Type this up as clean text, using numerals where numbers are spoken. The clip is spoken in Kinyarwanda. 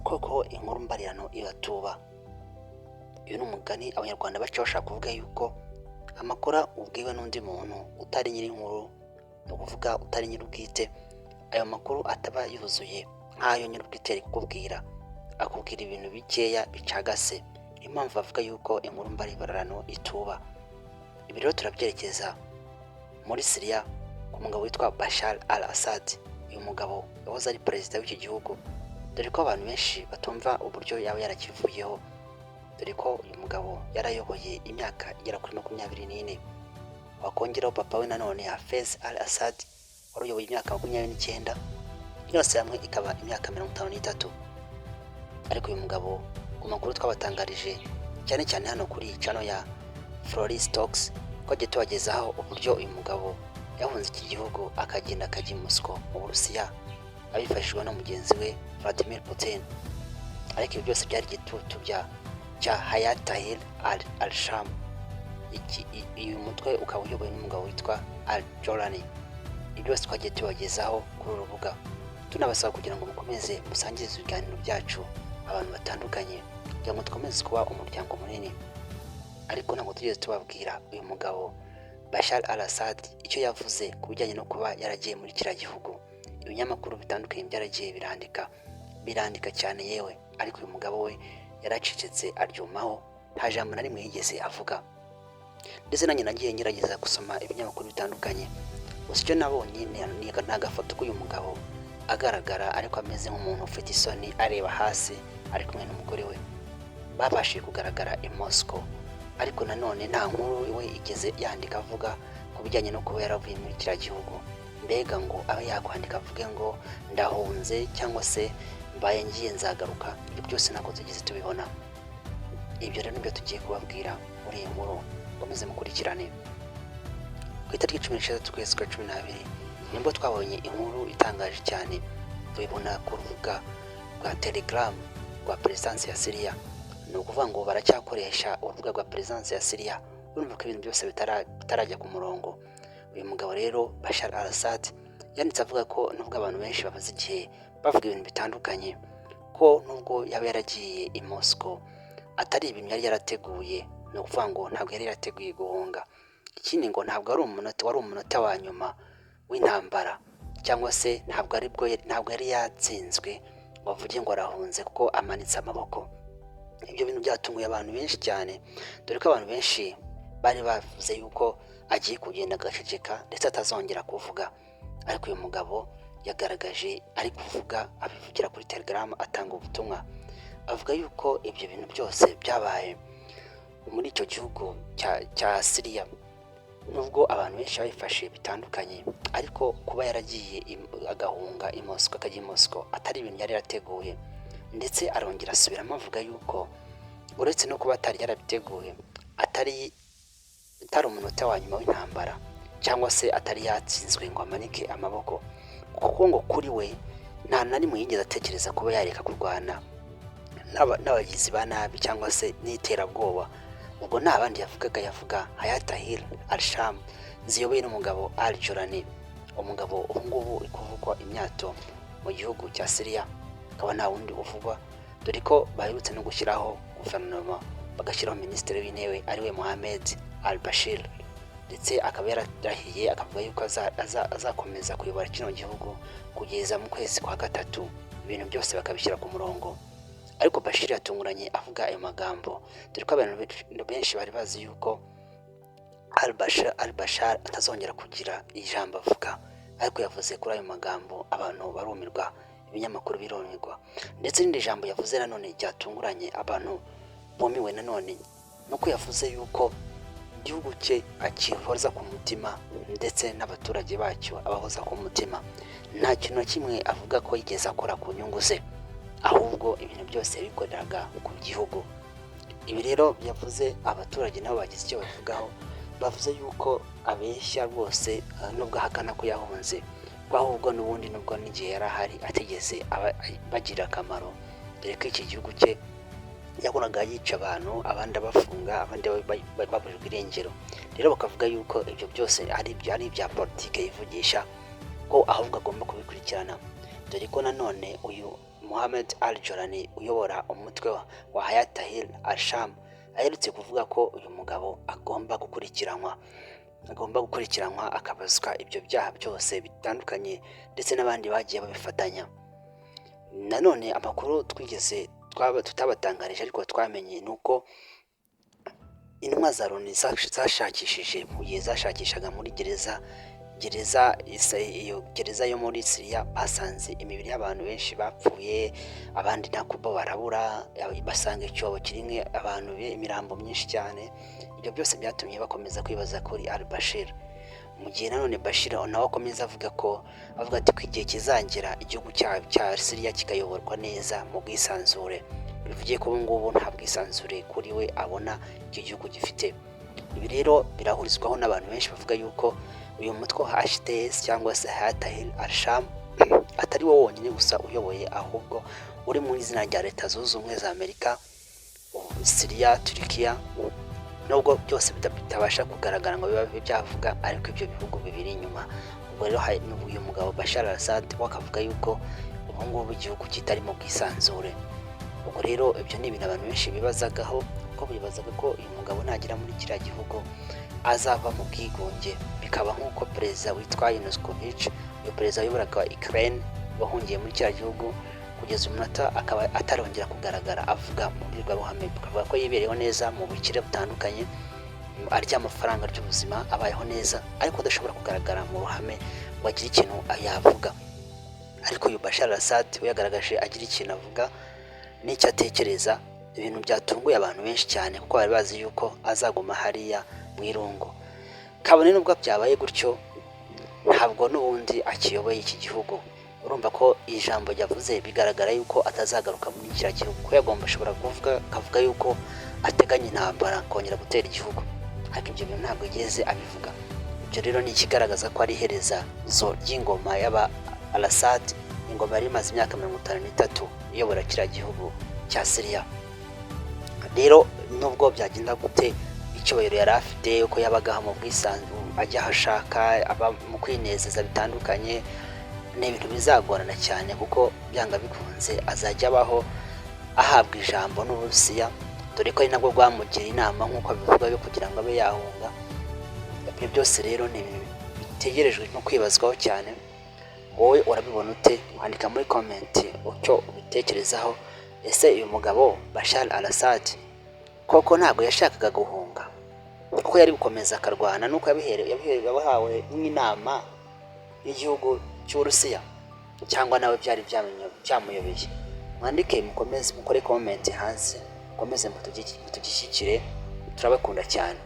Koko inkuru mbarirano iratuba. Uyu ni umugani Abanyarwanda baca bashaka kuvuga yuko amakuru ubwiwe n'undi muntu utari nyir'inkuru, ni ukuvuga utari nyir'ubwite, ayo makuru ataba yuzuye nk'ayo nyir'ubwite ari kukubwira, akubwira ibintu bikeya bicagase. Niyo mpamvu bavuga yuko inkuru mbarirano ituba. Ibi rero turabyerekeza muri Siriya ku mugabo witwa Bashar al Assad. Uyu mugabo yahoze ari perezida w'iki gihugu, dore ko abantu benshi batumva uburyo yaba yarakivuyeho, dore ko uyu mugabo yarayoboye imyaka igera kuri 24, wakongeraho papa we nanone Hafez al Assad wari uyoboye imyaka 29, yose hamwe ikaba imyaka 53. Ariko uyu mugabo, ku makuru twabatangarije cyane cyane hano kuri iyi channel ya Floris Talks, twagiye tubagezaho uburyo uyu mugabo yahunze iki gihugu, akagenda akajya i Moscow mu Burusiya, abifashijwe na mugenzi we Vladimir Putin. Ariko ibi byose byari igitutu cya Hayat Tahrir al Sham. Uyu mutwe ukaba uyobowe n'umugabo witwa Al Jolani. Ibi byose twagiye tubagezaho kuri uru rubuga, tunabasaba kugira ngo mukomeze musangize ibiganiro byacu abantu batandukanye, kugira ngo dukomeze kuba umuryango munini. Ariko ntabwo tugeze tubabwira uyu mugabo Bashar al Assad icyo yavuze ku bijyanye no kuba yaragiye muri kiriya gihugu. Ibinyamakuru bitandukanye byaragiye birandika, birandika cyane yewe, ariko uyu mugabo we yaracecetse aryumaho, nta jambo na rimwe yigeze avuga. Ndetse nanjye nagiye ngerageza gusoma ibinyamakuru bitandukanye, gusa icyo nabonye ni agafoto k'uyu mugabo agaragara ariko ameze nk'umuntu ufite isoni, areba hasi, ari kumwe n'umugore we, babashije kugaragara i Moscow. Ariko nanone nta nkuru we igeze yandika avuga ku bijyanye no kuba yaravuye muri kiriya gihugu, mbega ngo abe yakwandika avuge ngo ndahunze cyangwa se mbaye ngiye nzagaruka. Ibyo byose ntabwo tugeze tubibona. Ibyo rero nibyo tugiye kubabwira muri iyi nkuru, mukomeze mukurikirane. Ku itariki 16 ukwezi kwa 12 nibwo twabonye inkuru itangaje cyane, tubibona ku rubuga rwa Telegram rwa perezidansi ya Siriya. Ni ukuvuga ngo baracyakoresha urubuga rwa perezidansi ya Siriya, urumva ko ibintu byose bitarajya ku murongo. Uyu mugabo rero Bashar al Assad yanditse avuga ko nubwo abantu benshi bamaze igihe bavuga ibintu bitandukanye, ko nubwo yaba yaragiye i Moscow atari ibintu yari yarateguye. Ni ukuvuga ngo ntabwo yari yarateguye guhunga. Ikindi, ngo ntabwo ari umunota wari umunota wa nyuma w'intambara, cyangwa se ntabwo aribwo, ntabwo yari yatsinzwe ngo avuge ngo arahunze kuko amanitse amaboko. Ibyo bintu byatunguye abantu benshi cyane, dore ko abantu benshi bari bavuze yuko agiye kugenda agaceceka ndetse atazongera kuvuga. Ariko uyu mugabo yagaragaje ari kuvuga, abivugira kuri Telegram, atanga ubutumwa avuga yuko ibyo bintu byose byabaye muri icyo gihugu cya Siriya, nubwo abantu benshi babifashe bitandukanye, ariko kuba yaragiye agahunga i Moscow, akajya i Moscow, atari ibintu yari yarateguye. Ndetse arongera asubiramo avuga yuko uretse no kuba atari yarabiteguye, atari umunota wa nyuma w'intambara, cyangwa se atari yatsinzwe ngo amanike amaboko, kuko ngo kuri we nta na rimwe yigeze atekereza kuba yareka kurwana n'abagizi ba nabi cyangwa se n'iterabwoba. Ubwo nta bandi yavugaga, yavuga Hayat Tahrir al-Sham ziyobowe n'umugabo Al Jolani, umugabo ubu ngubu uri kuvugwa imyato mu gihugu cya Siriya, akaba nta wundi uvugwa, dore ko baherutse no gushyiraho guverinoma, bagashyiraho minisitiri w'intebe ariwe Mohamed al Bashir, ndetse akaba yararahiye akavuga yuko azakomeza kuyobora kino gihugu kugeza mu kwezi kwa gatatu, ibintu byose bakabishyira ku murongo. Ariko Bashir yatunguranye avuga ayo magambo, dore ko abantu benshi bari bazi yuko al-Bashar atazongera kugira ijambo avuga. Ariko yavuze kuri ayo magambo, abantu barumirwa, ibinyamakuru birumirwa. Ndetse n'irindi jambo yavuze nanone ryatunguranye, abantu bumiwe nanone, nuko yavuze yuko igihugu cye akihoza ku mutima, ndetse n'abaturage bacyo abahoza ku mutima. Nta kintu na kimwe avuga ko yigeze akora ku nyungu ze, ahubwo ibintu byose yabikoreraga ku gihugu. Ibi rero yavuze, abaturage nabo bagize icyo babivugaho, bavuze yuko abeshya rwose, nubwo ahakana ko yahunze, ko ahubwo n'ubundi nubwo n'igihe yari ahari atigeze bagirira akamaro, dore ko iki gihugu cye yahoraga yica abantu, abandi abafunga, abandi baburirwa irengero. Rero bakavuga yuko ibyo byose ari ibya politike yivugisha, ko ahubwo agomba kubikurikirana. Dore ko nanone uyu Mohamed Al Jolani uyobora umutwe wa Hayat Tahrir al-Sham aherutse kuvuga ko uyu mugabo agomba gukurikiranwa, akabazwa ibyo byaha byose bitandukanye, ndetse n'abandi bagiye babifatanya. Nanone amakuru twigeze twaba tutabatangarije ariko twamenye ni uko intumwa za Loni zashakishije, mu gihe zashakishaga muri gereza, iyo gereza yo muri Siriya, basanze imibiri y'abantu benshi bapfuye, abandi nako barabura, basanga icyobo kirimo abantu, imirambo myinshi cyane. Ibyo byose byatumye bakomeza kwibaza kuri Al Bashir, mu gihe nanone Bashir nawe akomeza avuga ko, avuga ati ko igihe kizagera igihugu cya Siriya kikayoborwa neza mu bwisanzure. Bivugiye ko ubu ngubu nta bwisanzure kuri we abona icyo gihugu gifite. Ibi rero birahurizwaho n'abantu benshi bavuga yuko uyu mutwe wa HTS cyangwa se Hayat Tahrir al-Sham atari wo wonyine gusa uyoboye, ahubwo uri mu izina rya Leta Zunze Ubumwe za Amerika, Siriya, Turikiya, nubwo byose bitabasha kugaragara ngo bibe byavuga, ariko ibyo bihugu bibiri inyuma. Ubwo rero hari uyu mugabo Bashar al-Assad we akavuga yuko ubu ngubu igihugu kitari mu bwisanzure. Ubwo rero ibyo ni ibintu abantu benshi bibazagaho, kuko bibazaga ko uyu mugabo nagera muri kiriya gihugu azava mu bwigunge, bikaba nk'uko perezida witwa Yanukovych, uyu perezida wayoboraga Ukraine, wahungiye muri kiriya gihugu, kugeza umunota akaba atarongera kugaragara avuga mu mbwirwaruhame, bakavuga ko yibereyeho neza mu bukire butandukanye, arya amafaranga ry'ubuzima, abayeho neza, ariko adashobora kugaragara mu ruhame ngo agire ikintu yavuga. Ariko uyu Bashar al-Assad we yagaragaje agira ikintu avuga n'icyo atekereza, ibintu byatunguye abantu benshi cyane, kuko bari bazi yuko azaguma hariya mu irungu. Kabone nubwo byabaye gutyo, ntabwo n'ubundi akiyoboye iki gihugu. Urumva ko ijambo yavuze bigaragara yuko atazagaruka muri kiriya gihugu, ko yagomba, ashobora kuvuga akavuga yuko ateganya intambara, kongera gutera igihugu, ariko ibyo bintu ntabwo yigeze abivuga. Ibyo rero ni ikigaragaza ko ari iherezo ry'ingoma y'aba Al-Assad, ingoma yari imaze imyaka 53 iyobora kiriya gihugu cya Siriya. Rero nubwo byagenda gute, icyubahiro yari afite, uko yabagaho mu bwisanzure, ajya aho ashaka, aba mu kwinezeza bitandukanye, ni ibintu bizagorana cyane, kuko byanga bikunze azajya abaho ahabwa ijambo n'Uburusiya, dore ko ari nabwo bwamugira inama nk'uko abivuga yo kugira ngo abe yahunga. Ibyo byose rero ni ibintu bitegerejwe no kwibazwaho cyane. Wowe urabibona ute? Wandika muri comment icyo ubitekerezaho. Ese uyu mugabo Bashar al-Assad koko ntabwo yashakaga guhunga, kuko yari gukomeza akarwana nuko yabihawe nk'inama y'igihugu cy'Uburusiya, cyangwa nawe byari byamuyobeye? Mwandike, mukomeze mukore comment hasi, mukomeze mutugishyikire, turabakunda cyane.